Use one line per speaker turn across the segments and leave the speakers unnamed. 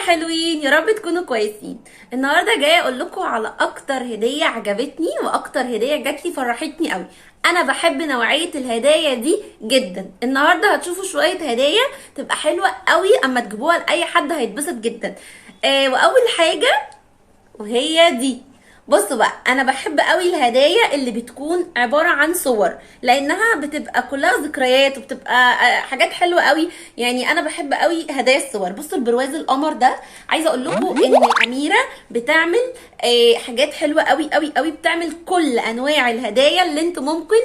حلوين، يا رب تكونوا كويسين. النهارده جاية اقول لكم على اكتر هديه عجبتني واكتر هديه جات لي فرحتني قوي. انا بحب نوعية الهدايا دي جدا. النهارده هتشوفوا شوية هدايا تبقى حلوة قوي، اما تجيبوها لاي حد هيتبسط جدا. واول حاجة وهي دي. بصوا بقى، انا بحب قوي الهدايا اللي بتكون عبارة عن صور، لانها بتبقى كلها ذكريات وبتبقى حاجات حلوة قوي. يعني انا بحب قوي هدايا الصور. بصوا البرواز القمر ده، عايزه اقول لكم ان اميره بتعمل حاجات حلوة قوي قوي قوي، بتعمل كل انواع الهدايا اللي انتم ممكن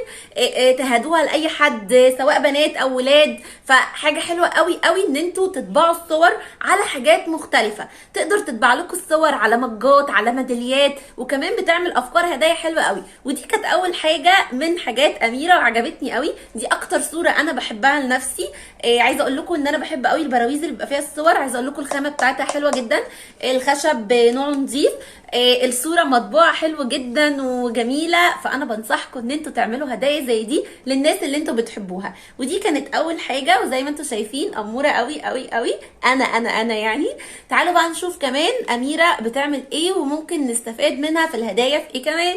تهدوها لاي حد، سواء بنات او ولاد. فحاجه حلوة قوي قوي ان انتوا تطبعوا الصور على حاجات مختلفة. تقدر تطبع لكم الصور على مجات، على ميداليات، وكمان بتعمل افكار هدايا حلوة قوي. ودي كانت اول حاجة من حاجات اميره وعجبتني قوي. دي اكتر صوره انا بحبها لنفسي. عايزه اقول لكم ان انا بحب قوي البراويز اللي بيبقى فيها الصور. عايزه اقول لكم الخامة بتاعتها حلوة جدا، الخشب نوعه نظيف، الصورة مطبوعة حلو جدا وجميلة. فانا بنصحكم ان انتوا تعملوا هدايا زي دي للناس اللي انتوا بتحبوها. ودي كانت اول حاجة، وزي ما انتوا شايفين اموره قوي قوي قوي. انا انا انا يعني تعالوا بقى نشوف كمان اميره بتعمل ايه وممكن نستفاد منها في الهدايا في ايه كمان.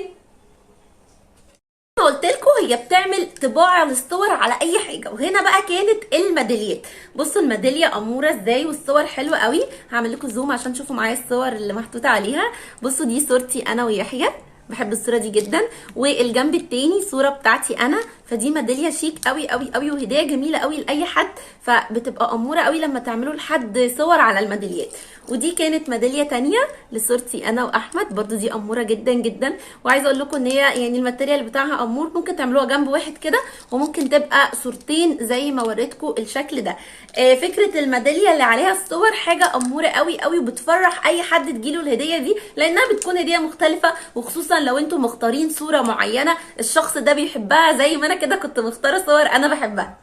قلت لكم هي بتعمل طباعه للصور على اي حاجة، وهنا بقى كانت الميداليات. بصوا الميداليه اموره ازاي والصور حلوة قوي. هعمل لكم zoom عشان تشوفوا معايا الصور اللي محطوطة عليها. بصوا دي صورتي انا ويحيى، بحب الصورة دي جدا. والجنب التاني صوره بتاعتي انا. فدي ميدالية شيك قوي قوي قوي وهديه جميلة قوي لاي حد، فبتبقى اموره قوي لما تعملوا لحد صور على الميداليات. ودي كانت ميدالية تانية لصورتي انا واحمد، برضو دي اموره جدا جدا. وعايزه اقول لكم ان هي يعني ال material بتاعها امور، ممكن تعملوها جنب واحد كده وممكن تبقى صورتين زي ما وريتكم الشكل ده. فكرة الميداليه اللي عليها الصور حاجة اموره قوي قوي، وبتفرح اي حد تجيله الهدية دي، لانها بتكون هديه مختلفة، وخصوصا لو انتم مختارين صوره معينة الشخص ده بيحبها، زي ما انا كده كنت مختاره صور انا بحبها.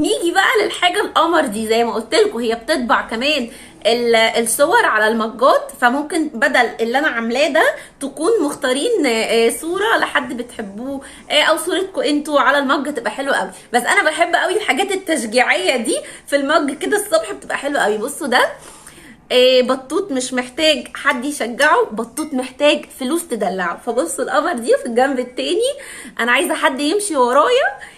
نيجي بقى للحاجة القمر دي. زي ما قلت لكم هي بتطبع كمان الصور على المجات، فممكن بدل اللي انا عاملاه ده تكون مختارين صوره لحد بتحبوه، او صورتكم انتوا على المج، تبقى حلوة قوي. بس انا بحب قوي الحاجات التشجيعيه دي في المج كده الصبح، بتبقى حلوة قوي. بصوا ده بطوط مش محتاج حد يشجعه، بطوط محتاج فلوس تدلعه. فبصوا القمر دي في الجنب التاني، انا عايزه حد يمشي ورايا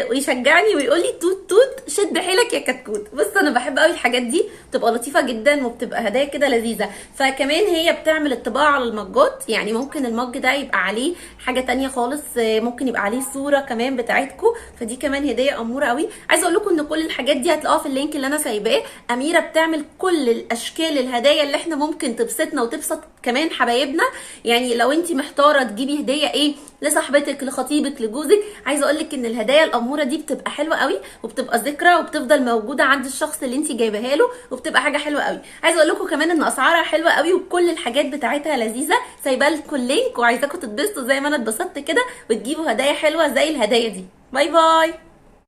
ويشجعني ويقول لي توت توت شد حيلك يا كتكوت. بص انا بحب قوي الحاجات دي، بتبقى لطيفة جدا وبتبقى هدايا كده لذيذة. فكمان هي بتعمل الطباعة على المجات، يعني ممكن المج ده يبقى عليه حاجة تانية خالص، ممكن يبقى عليه صوره كمان بتاعتكم. فدي كمان هديه اموره قوي. عايزه اقول لكم ان كل الحاجات دي هتلاقوها في ال link اللي انا سايباه. اميره بتعمل كل الاشكال الهدايا اللي احنا ممكن تبسطنا وتبسط كمان حبايبنا. يعني لو انت محتارة تجيبي هديه ايه لصاحبتك، لخطيبك، لجوزك، عايزه اقول لك ان الهدايا الاموره دي بتبقى حلوة قوي، وبتبقى ذكرى وبتفضل موجودة عند الشخص اللي انت جايباها له، وبتبقى حاجة حلوة قوي. عايزه اقول لكم كمان ان اسعارها حلوة قوي وكل الحاجات بتاعتها لذيذة. سايبه لكم ال link وعايزاكم تتبسطوا زي ما انا اتبسطت كده، وتجيبوا هدايا حلوة زي الهدايا دي. bye bye.